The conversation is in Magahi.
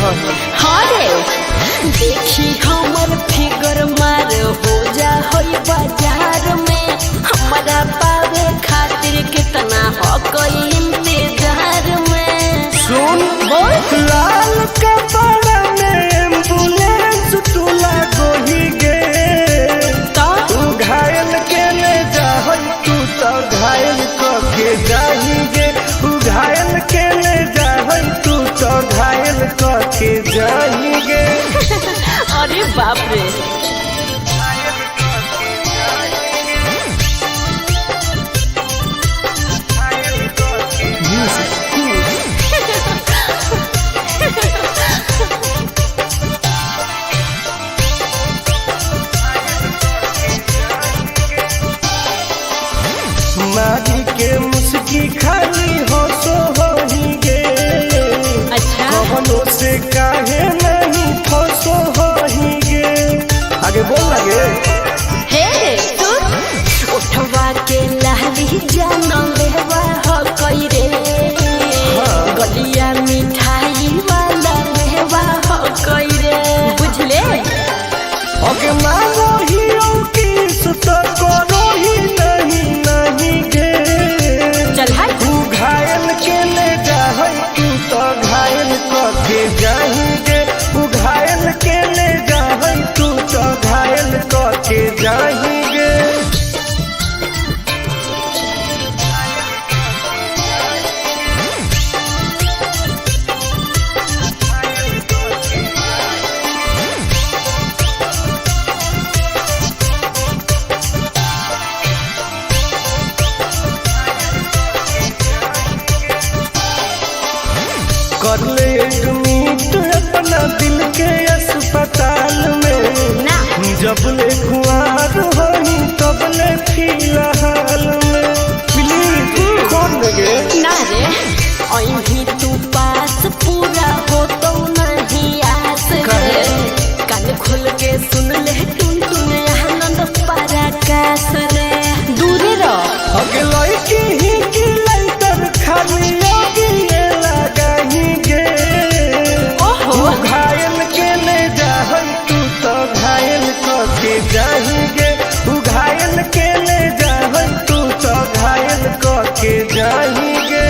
हई। हाँ रे, देखी हमर फिगर मार हो जा होई बाजार में। हमरा पावे खातिर कितना हो कोई इंतजार में। सुन, बोल। लाल कपड़ा में एम्बुलेंस तू लागोही गे। तो तू घायल के ले जाहई, तू तो घायल क के जाही गे। तू घायल के ले जाहई, तू तो घायल क के जाही गे। अरे बाप रे। मारी के मुस्की खाली हो सो होही गे। अच्छा। कवनो से काहे नहीं फसो होही गे। आगे बोल लगे। हे सुन, उठवा के लाली जानो लेवा हो कोई रे। गलिया मिठाई वाला मेवा हो कोई रे, बुझले। ओके मानो ही किस तो करो ही नहीं नहीं गे। चल हट। तू घायल के ले जाहई, तू तो घायल क के जाही गे। तू घायल के ले जाहई, तू तो घायल क के जाही गे। कर ले एडमिट अपना दिल के अस्पताल में। ना। जब ले कुआर होही तब ले फिलहाल में। प्लीज कौन लगे। ना रे, अही तू पास पूरा हो तो नहीं आस रे। काहे? कान खोल के सुन ले टुन टुन आनंद पराकाश रे, दूरे रह। अगे लड़की ही की लाइटर खाली आगे लगाही गे। ओहो। तू घायल के ले जाहई, तू तो घायल क के जाही गे। तू घायल के ले जाहई, तू तो घायल क के जाही गे।